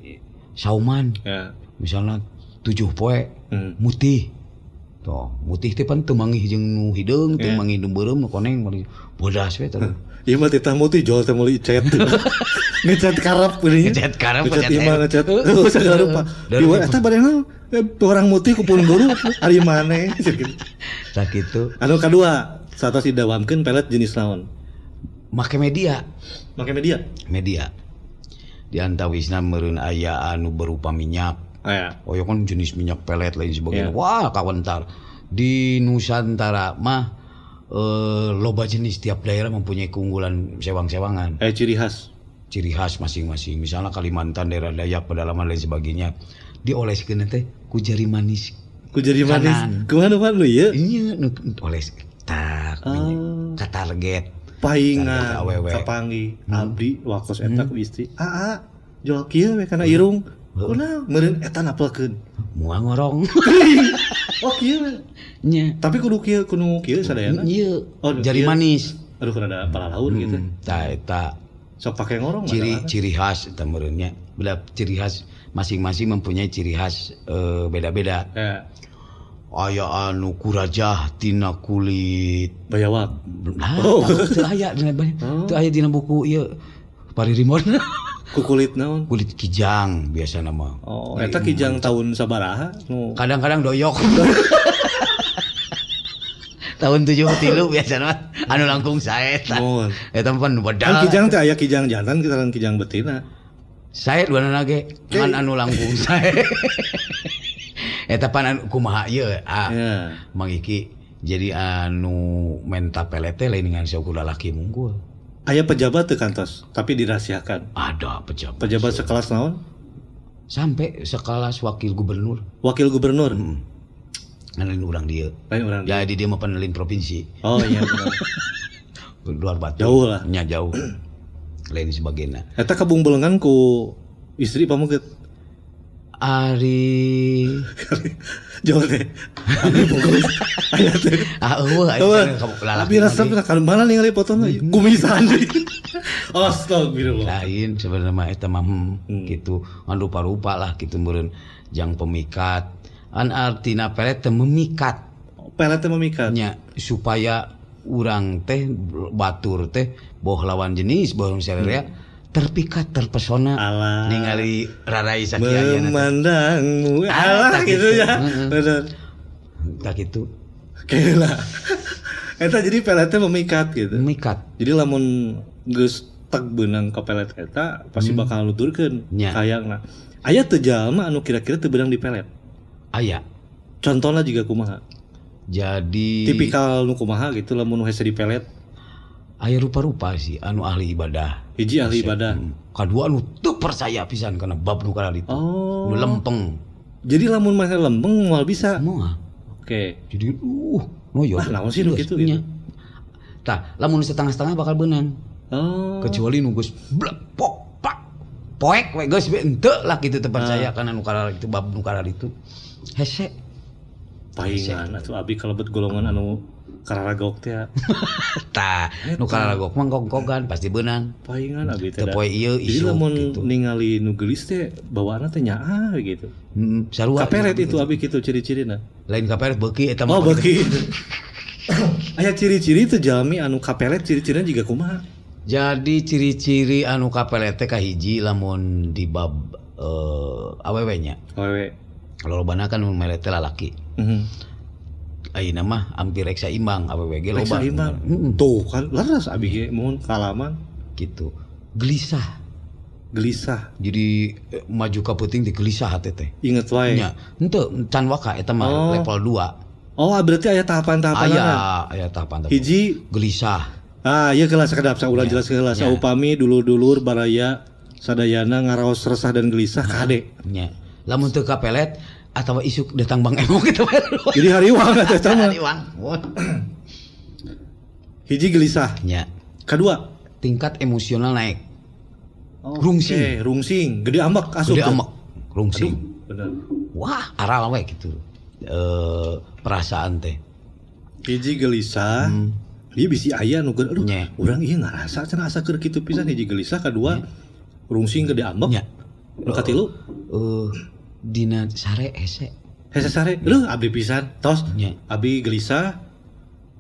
sauman. Ya. Misalna 7 poe mutih. Toh, mutih teh pan teu manggih jeung nu hideung, teu manggih nu beureum, nu koneng, bodas we teh. Ieu mah titah mutih jual teh meuli cet. Ngecet karep geuning. Ngecet karep, ngecet imah ngecet. Heuh segala rupa. Di eta badena orang mutih ku pun guru ari maneh gitu. Tah kitu. Anu kadua, satos didawamkeun pelet jenis naon? Make media. Make media? Media. Di antawisna meureun aya anu berupa minyak. Oh ya kan jenis minyak pelet lain sebagainya. Wah kawentar. Di Nusantara mah loba jenis, tiap daerah mempunyai keunggulan sewang-sewangan. Ciri khas. Ciri khas masing-masing. Misalnya Kalimantan daerah Dayak pedalaman lain sebagainya. Dioleskeun teh ku jari manis. Ku jari manis. Kumaha nu ieu? Iya, nu oles tak ka target. Paingan kapanggih abdi waktos eta ku istri. Aa, jual kieu we kana irung. Kunaon meureun eta napelkeun. Moal ngorong. Oh kieu. Nya. Tapi kudu kieu kudu kieu sadayana. Ieu. Oh, jari manis. Aduh rada palalaur gitu. Tah eta sok pake ngorong ciri khas eta meureun nya. Beda ciri khas masing-masing mempunyai ciri khas beda-beda. Ya. Aya anu kurajah tina kulit bayawak. Nah, oh. Teu aya dina teu aya dina buku ieu Paririmon. Ku kulit naon? Kulit kijang biasa nama. Oh, eta kijang tahun sabaraha? Kadang-kadang doyok. Tahun 73 biasa nama anu langkung sae eta. Eta mah pan bedal. Kan kijang teh aya kijang jantan sareng kijang betina. Sae duanana ge ngan anu langkung sae. Eta pan anu kumaha ieu ah. Mang Iki jadi anu menta pelet teh lain ngan saukur lalaki mungkul. Aya pejabat teu kantos, tapi dirahasiakan. Ada pejabat. Pejabat sekelas naon? Sampai sekelas wakil gubernur. Wakil gubernur? Nganalin urang dieu. Lain urang. Jadi dia mah penelin provinsi. Oh iya benar. Luar Batu. Jauh lah. Nya jauh. Lain sebagainya. Eta kabungbelengan ku istri pamuket. Ari jauh teh. Abi bungkus. Aya teh. Ah eueuh aya lalaki. Abi resep kan mana ningali potona kumisan. Astagfirullah. Lain sebenarnya mah eta mah kitu. Ngan rupa-rupa lah kitu meureun jang pemikat. An artina pelet teh memikat. Pelet teh memikat. Nya supaya urang teh batur teh boh lawan jenis boh sararea terpikat terpesona. Alah. Ningali rarai sakieu memandangmu alah gitu ya. Bener. Tak gitu. Kela. Eta jadi peletnya memikat gitu. Memikat. Jadi lamun geus teg beunang ka pelet eta pasti bakal nuturkeun hayangna. Aya teu jalma anu kira-kira teu beunang di pelet? Aya. Contohna juga kumaha? Jadi tipikal nu kumaha gitu lamun nu hese di pelet. Aya rupa-rupa sih anu ahli ibadah. Hiji ahli ibadah. Kadua anu teu percaya pisan kana bab nu kana ditu. Oh. Nu lempeng. Jadi lamun mah lempeng moal bisa. Moal. Oke. Jadi noyo. Ah, naon sih nu kitu gitu. Tah, lamun setengah-setengah bakal beunang. Oh. Kecuali nu geus blepok pak. Poek we geus henteu lah kitu teu percaya kana nu kana itu bab nu kana ditu. Hese. Paingan atuh abi kalebet golongan anu kararagok teh. Tah, nu kararagok mah gog-gogan pasti beunang. Paingan abi teh. Teu poe ieu isu. Jadi lamun ningali nu geulis teh bawaanna teh nyaah gitu. Heeh, sarua. Kaperet itu abi kitu ciri-cirina. Lain kaperet beuki eta mah. Oh, beuki. Aya ciri-ciri teh jalmi anu kaperet ciri-cirina jiga kumaha? Jadi ciri-ciri anu kapelet teh kahiji lamun di bab awewe nya. Awewe. Lolobana kan melet teh lalaki. Ayeuna mah hampir rek saimbang awewe ge loba. Saimbang. Tuh kan leres abi ge mun kalaman gitu. Gelisah. Gelisah. Jadi maju ka peuting teh gelisah hate teh. Inget wae. Nya, henteu can waka eta mah level 2. Oh, berarti aya tahapan-tahapan. Aya tahapan-tahapan. Hiji gelisah. Ah, ieu kelas sakedap saurang jelas heula saupami dulur-dulur baraya sadayana ngaraos resah dan gelisah kade. Nya. Lamun teu kapelet atawa isuk datang Bang Emok gitu. Jadi hariwang atuh eta mah. Hariwang. Hiji gelisah. Nya. Kedua, tingkat emosional naik. Oh, rungsing. Okay. Rungsing, gede ambek asup. Gede ambek, rungsing. Aduh, bener. Wah, aral we gitu. Perasaan teh. Hiji gelisah. Ieu bisi aya nu aduh, urang ieu ngarasa cenah asa keur kitu pisan hiji gelisah, kadua rungsing gede ambek. Nya. Nu katilu dina sare hese. Hese sare. Leuh abdi pisan. Tos. Nya. Abi gelisah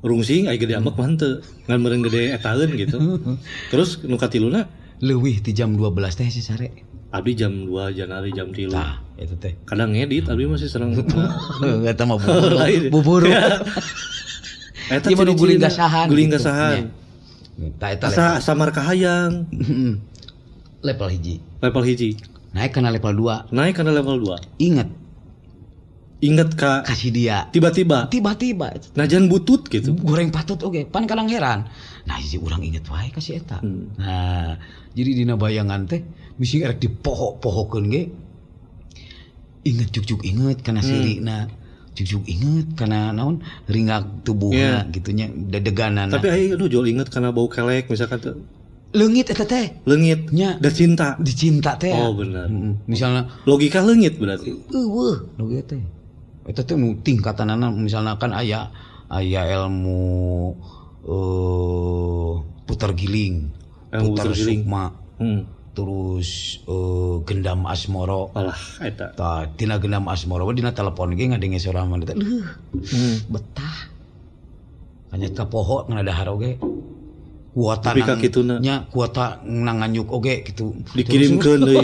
rungsing aya gede ambek mah henteu. Ngan meureun gede etaeun gitu. Terus nu katiluna leuwih ti jam 12 teh hese sare. Abdi jam 2 Januari jam 3. Tah, eta teh. Kadang ngedit abdi masih serang. Eta mah bubur. Eta ieu mah guling gasahan. Guling gasahan. Tah eta asa samar kahayang. Level hiji. Level hiji. Naik kana level 2. Naik kana level 2. Ingat. Ingat ka kasih dia. Tiba-tiba. Tiba-tiba. Najan butut gitu. Goreng patut oge. Pan kadang heran. Nah, hiji urang inget wae kasih eta. Nah, jadi dina bayangan teh bisi erek dipoho-pohokeun ge. Inget juk-juk inget kana sirina. Juk-juk inget kana naon ringak tubuhna gitu nya dedeganana. Tapi aya aduh jual inget kana bau kelek misalkan teh. Leungit eta teh. Leungit nya. Da cinta. Dicinta teh. Oh benar. Misalnya logika leungit berarti. Eueuh, logika teh. Eta teh nu tingkatanana misalnya kan aya ilmu putar giling, putar sukma. Terus gendam asmoro. Alah eta. Tah dina gendam asmoro dina telepon ge ngadenge sora mah teh. Leuh. Betah. Hanya kapoho ngan dahar oge. Kuota nya kuota nanganyuk oge gitu dikirimkeun deui.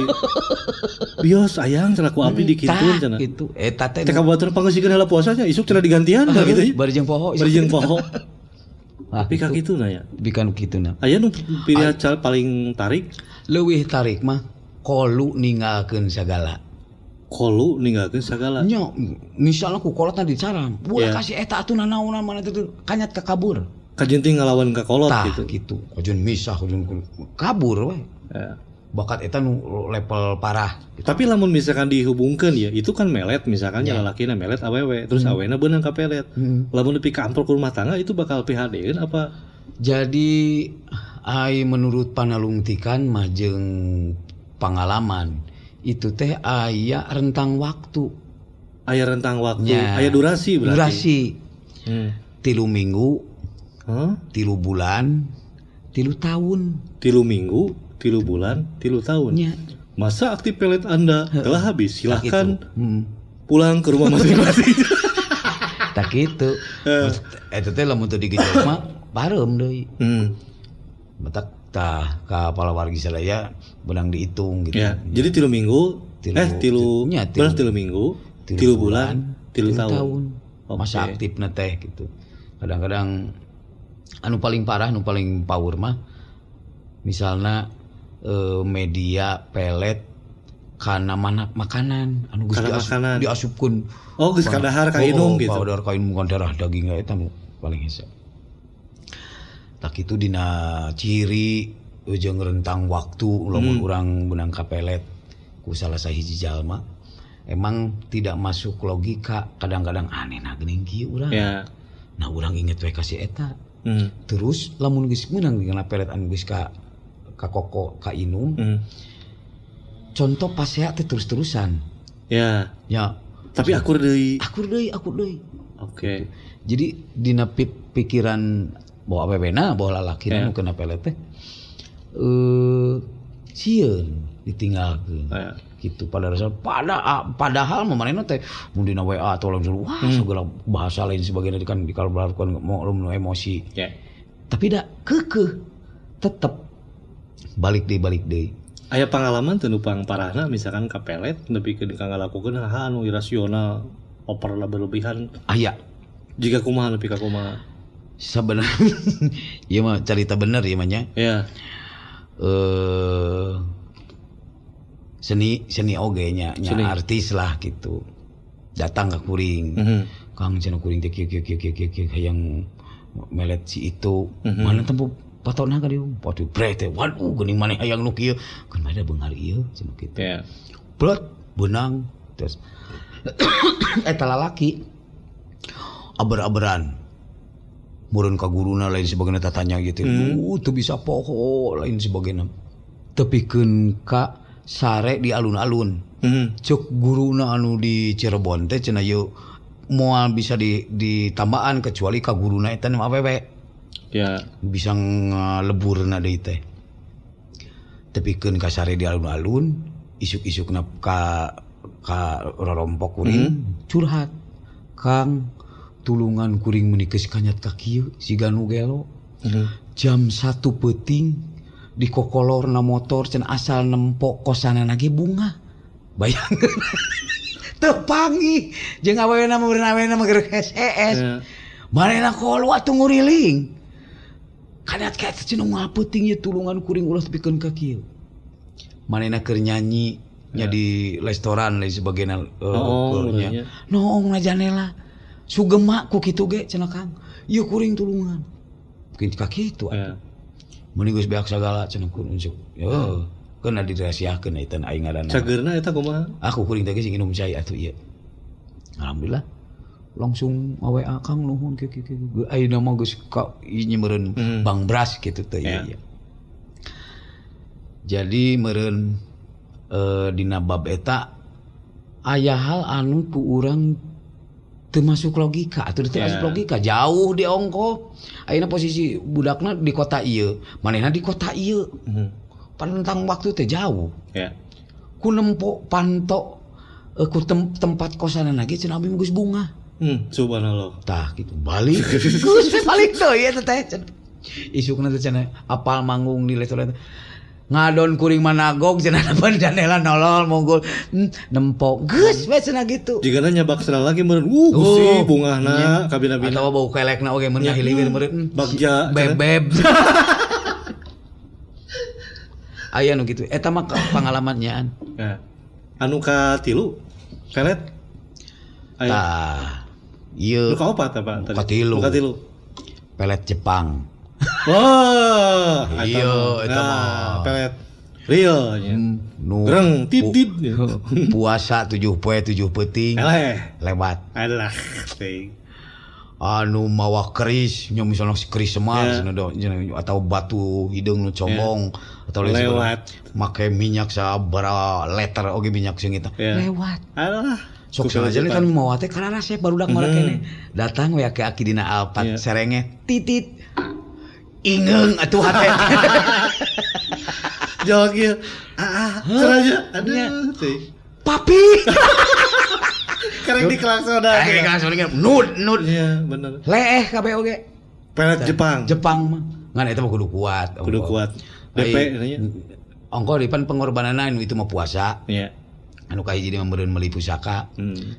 Bios ayang cenah ku abdi dikitueun cenah. Gitu. Eta teh teh kabatur pangeusikeun heula puasa nya isuk cenah digantian ka gitu. Bari jeung poho. Bari jeung poho. Tapi ka kituna ya. Bikan kituna. Aya nu pilihan paling tarik? Leuwih tarik mah kolu ninggalkeun sagala. Kolu ninggalkeun sagala. Nya misalna ku kolotna dicaram. Ulah kasih eta atuh nanaonan mana teh kanyat ka kabur. Kajenting ngalawan ka kolot gitu. Gitu. Kajun misah, kajun kabur we. Ya. Bakat eta nu level parah. Gitu. Tapi lamun misalkan dihubungkeun ya, itu kan melet misalkan ya lalakina melet awewe, terus awena beunang ka pelet. Lamun nepi ka amprok rumah tangga itu bakal PHD-eun apa? Jadi ai menurut panalungtikan mah jeung pangalaman itu teh aya rentang waktu. Aya rentang waktu, ya. Aya durasi berarti. Durasi. 3 minggu. Huh? 3 bulan, 3 tahun. 3 minggu, 3 bulan, 3 tahun. Ya. Masa aktif pelet Anda telah habis. Silahkan pulang ke rumah masing-masing. Tak gitu. Eta teh lamun teu digejok mah pareum deui. Matak tah ka palawargi sadaya beunang dihitung gitu. Ya, jadi 3 minggu, 3 minggu, 3 bulan, 3 tahun. Masa aktifna teh gitu. Kadang-kadang anu paling parah, anu paling power mah misalnya media pelet kana mana makanan anu geus diasupkeun. Oh, geus kadahar ka inum gitu. Kadahar ka inum darah daging eta paling hese. Tak kitu dina ciri jeung rentang waktu lamun urang beunang ka pelet ku salah sahiji jalma emang tidak masuk logika, kadang-kadang aneh nah geuning kieu urang. Yeah. Nah urang inget we ka si eta. Terus lamun geus meunang dina pelet anu geus ka koko ka inum. Contoh pasea teh terus-terusan. Ya. Ya. Tapi akur deui. Akur deui, akur deui. Oke. Jadi dina pikiran bahwa awewena bahwa lalakina nu kena pelet teh sieun ditinggalkeun. Ya. Gitu pada dasar padahal manehna teh mun dina WA atau langsung wah segala bahasa lain sebagainya kan dikabarkan mau emosi. Yeah. Tapi da keukeuh tetep balik deui. Aya pengalaman teu nu pangparahna misalkan ka pelet nepi ka ngalakukeun hal anu irasional, oper lah berlebihan. Aya. Jika kumaha nepi ka kumaha? Sebenarnya ieu mah carita bener ieu mah nya. Iya. Seni oge nya artis lah gitu. Datang ke kuring. Kang cenah kuring teh kieu kieu kieu kieu hayang melet si itu. Mana tempo patona ka dieu. Waduh bre teh. Waduh geuning maneh hayang nu kieu. Keun bae da beunghar ieu cenah kitu. Yeah. Brot beunang terus eta lalaki aber-aberan. Meureun ka guruna lain sebagainya tatanya gitu. Teu bisa poho lain sebagainya. Tepikeun ka sare di alun-alun. Cek guruna anu di Cirebon teh cenah ieu moal bisa ditambaan kecuali ka guruna eta nu awewe. Ya. Bisa ngaleburna deui teh. Tepikeun ka sare di alun-alun, isuk-isukna ka rorompok kuring curhat. Kang, tulungan kuring meuni geus kanyat ka kieu siga nu gelo. Jam 1 peuting dikokolorna motor cenah asal nempok kosanana ge bunga. Bayangkeun. Teu panggih jeung awewena meureun awewena mah geus SES. Manehna kolu atuh nguriling. Kanyat ka eta cenah ngapeuting ieu tulungan kuring ulah tepikeun ka kieu. Manehna keur nyanyi nya di restoran lain sebagainya keur nya. Noong na janela. Sugema ku kitu ge cenah Kang. Ieu kuring tulungan. Mungkin ka kitu atuh. Mun geus beak sagala cenah kun unsuk. Yo, keuna dirahasiakeun eta aing ngaranna. Cageurna eta kumaha? Aku kuring teh geus nginum cai atuh ieu. Alhamdulillah. Langsung WA Kang nuhun kieu kieu kieu. Ayeuna mah geus ka ieu meureun Bang Bras kitu teh ieu. Jadi meureun dina bab eta aya hal anu ku urang teu masuk logika atuh teu masuk logika jauh di ongko. Ayeuna posisi budakna di kota ieu, manehna di kota ieu. Panentang waktu teh jauh. Ku nempo panto ku tempat kosanana ge cenah abi geus bunga. Subhanallah. Tah gitu balik. Geus balik deui eta teh. Isukna teh cenah apal manggung di restoran. Ngadon kuring managog cenah ban janela nolol monggol nempo geus we cenah gitu. Jigana nyabak cenah lagi meureun gusti bungahna kabina-bina. Atawa bau kelekna oge meureun ngahiliwir meureun. Bagja bebeb. Aya nu kitu. Eta mah pangalamannyaan. Ya. Anu katilu pelet. Tah. Ieu. Nu kaopat apa tadi? Katilu. Nu katilu. Pelet Jepang. Wah, iya eta mah pelet real nya. Greng tit tit. Puasa 7 poe 7 peuting. Lewat. Alah, teuing. Anu mawa keris nya misalna keris Semar atau batu hideung nu combong atau lewat make minyak sabaraha liter oge minyak seungit. Lewat. Alah. Sok sanajan kan mawa teh kararasep barudak mah keneh. Datang we aki-aki dina Alphard serenge titit. Ingeung atuh hate. Jawab ieu. Cenah aduh teh. Papi. Karek di klaksonan. Karek di klaksonan nud nud. Iya, bener. Leeh kabeh oge. Pelet Jepang. Jepang mah. Ngan eta mah kudu kuat. Kudu kuat. DP nya. Ongko di pan pengorbananna anu itu mah puasa. Iya. Anu kahiji mah meureun meuli pusaka.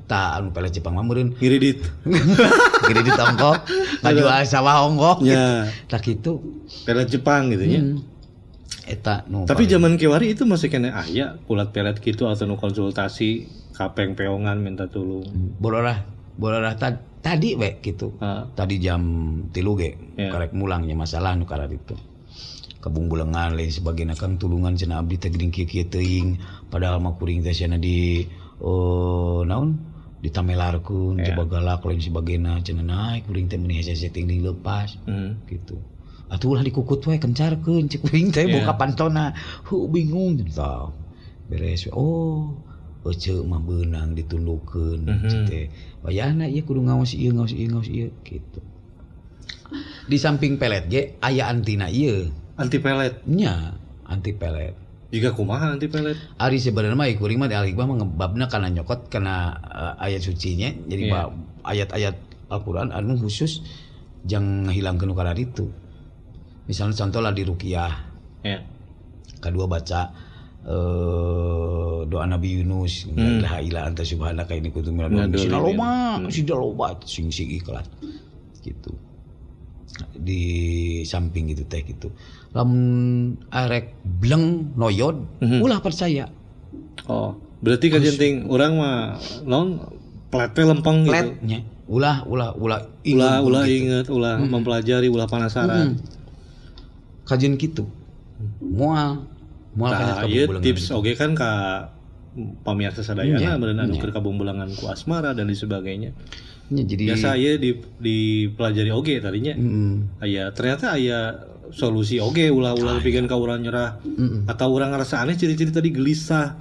Tah anu pelet Jepang mah meureun ngiridit. Ngiridit ongko, ngajual sawah ongko. Ya. Tah kitu. Pelet Jepang gitu nya. Eta nu. Tapi zaman kiwari itu masih kena aya ulat pelet gitu atau nu konsultasi kapeng peongan minta tulung. Bororah tadi we gitu. Tadi jam 3 ge karek mulangnya masalah nu kararitu. Kabungbulengan lain sebagainya kang tulungan cenah abdi teh geuning kieu-kieu teuing padahal mah kuring teh cenah di naon ditamelarkeun coba galak lain sebagainya cenah naik kuring teh meuni hese-hese ting lepas gitu. Atuh ulah dikukut we kencarkeun cek kuring teh buka pantona. Heuh bingung tah. Beres we oh ece mah beunang ditundukeun cek teh. Wayahna ieu kudu ngaos ieu ngaos ieu ngaos ieu gitu. Di samping pelet ge aya antina ieu. Anti pelet. Nya, anti pelet. Jika kumaha anti pelet? Ari sebenarnya mah kuring mah di Al-Hikmah mah ngebabna kana nyokot kana ayat sucinya. Jadi ayat-ayat Al-Qur'an anu khusus jang ngahilangkeun nu kararitu. Misalnya contoh lah di ruqyah. Iya. Kedua baca doa Nabi Yunus la ilaha illa anta subhanaka inni kuntu minadh dhalimin. Sida loba sing sing ikhlas gitu. Di samping itu teh gitu. Lamun arek bleng noyod ulah percaya. Oh, berarti kajenting urang mah naon plete lempeng gitu. Pletnya. Ulah inget, ulah mempelajari, ulah penasaran. Kajian gitu. Moal nah, ieu tips oge kan ka pamirsa sadayana meureun anu keur kabumbulangan ku asmara dan lain sebagainya. Ya, jadi biasa ieu dipelajari oge tadinya. Aya ternyata aya solusi oge ulah-ulah pikeun ka urang nyerah atau urang ngarasa aneh ciri-ciri tadi gelisah,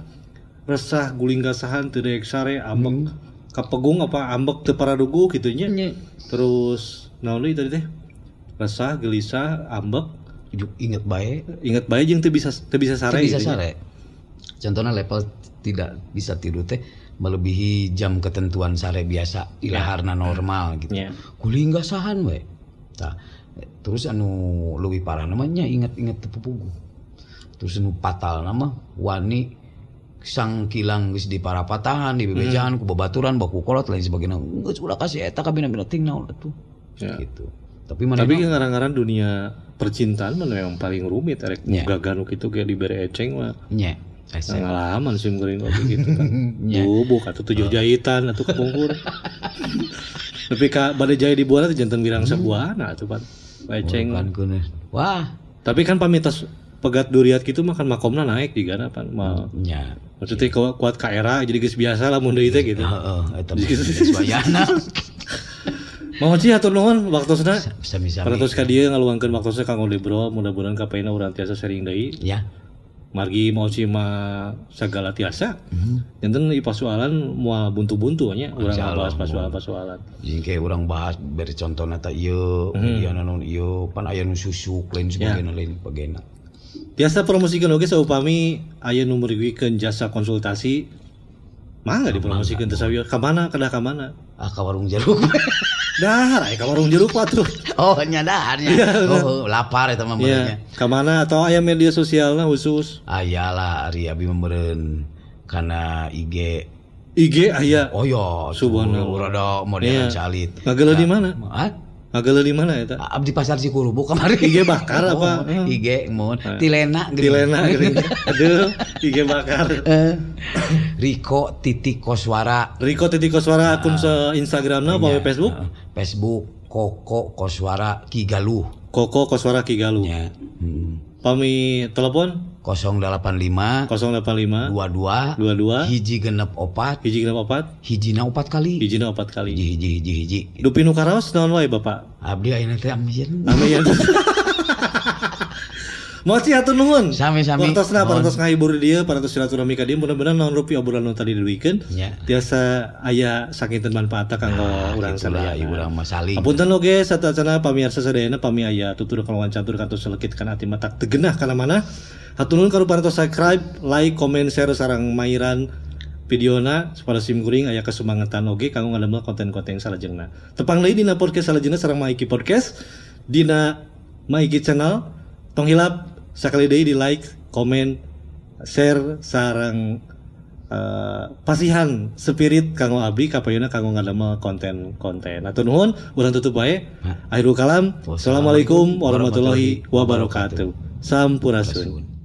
resah, guling gasahan, teu daek sare, ambek kapegung apa ambek teu paradugu kitu nya. Terus naon deui tadi teh? Resah, gelisah, ambek, inget bae. Inget bae jeung teu bisa sare. Teu bisa sare. Contohnya level tidak bisa tidur teh melebihi jam ketentuan sare biasa ilaharna normal gitu. Guling gasahan we. Tah, terus anu leuwih parah namanya inget-inget teu pupuguh. Terus anu fatal nama wani sang kilang geus diparapatahan, dibebejaan ku babaturan, baku kolot lain sebagainya. Geus ulah kasih eta kabina-bina ting naon atuh. Gitu. Tapi ngarang-ngarang dunia percintaan mah memang paling rumit erek boga nu kitu ge dibere eceng mah. Nya. Pengalaman sih meureun oge gitu kan. Bubuk atuh 7 jahitan atuh kapungkur. Tapi ka bade jaya dibuana teh janten wirang sabuana atuh pan. Eceng. Wah, tapi kan pamitas pegat duriat gitu mah kan makomna naik digana pan. Nya. Maksudnya kuat ka era jadi geus biasa lah mun deui teh gitu. Heeh, eta mah geus wayahna. Mang Oci hatur nuhun waktosna. Sami-sami. Parantos ka dieu ngaluangkeun waktosna kanggo ngobrol, mudah-mudahan kapayuna urang tiasa sharing deui. Ya. Margi Mang Oci mah sagala tiasa. Janten ieu pasualan moal buntu-buntu nya urang ngabahas pasualan-pasualan. Jeung kayak urang bahas beri contona ta ieu, ieu naon ieu, pan aya nu susuk lain sebagainya lain sebagainya. Tiasa promosikeun oge saupami aya nu merugikeun jasa konsultasi mangga dipromosikeun teh sawieu ka mana kedah ka mana? Ah ka warung jeruk. Dahar aya ka warung jeruk atuh. Oh nya daharnya. Oh lapar eta mah meureun nya. Ka mana atau aya media sosialna khusus? Aya lah ari abi mah meureun kana IG. IG aya. Oh ya, subhanallah rada modern calit. Ngageuleuh di mana? Hah? Ngageuleuh di mana eta? Abdi pasar Cikurubuk kamari. IG bakar apa? IG mun Tilena geuning. Tilena geuning. Aduh, IG bakar. Riko titik Koswara. Riko titik Koswara akun Instagramna apa Facebook? Facebook Koko Koswara Kigaluh. Koko Koswara Kigaluh. Ya. Pami telepon 085 085 22 22 164 164 hijina 4 kali hijina 4 kali hiji hiji hiji. Dupi nu karaos naon wae Bapak? Abdi ayeuna teh amieun. Amieun. Moci hatur nuhun. Sami-sami. Waktosna parantos ngahibur di dieu, parantos silaturahmi ka dieu, mudah-mudahan naon rupi obrolan nu tadi diduikeun. Tiasa aya sakinten manfaatna kanggo urang sadayana. Urang mah saling. Apunten oge sateuacanna pamirsa sadayana pami aya tutur kalawan catur kantos selekit kana ati matak teu genah kana mana. Hatur nuhun ka parantos subscribe, like, komen, share sareng mairan videona supaya sim kuring aya kesumangetan oge kanggo ngadamel konten-konten salajengna. Tepang deui dina podcast salajengna sareng Maiki Podcast dina Maiki Channel. Tong hilap sakali deui di like, komen, share sareng pasihan spirit kanggo abdi kapayuna kanggo ngadamel konten-konten. Hatur nuhun, urang tutup wae. Akhirul kalam. Assalamualaikum warahmatullahi wabarakatuh. Sampurasun.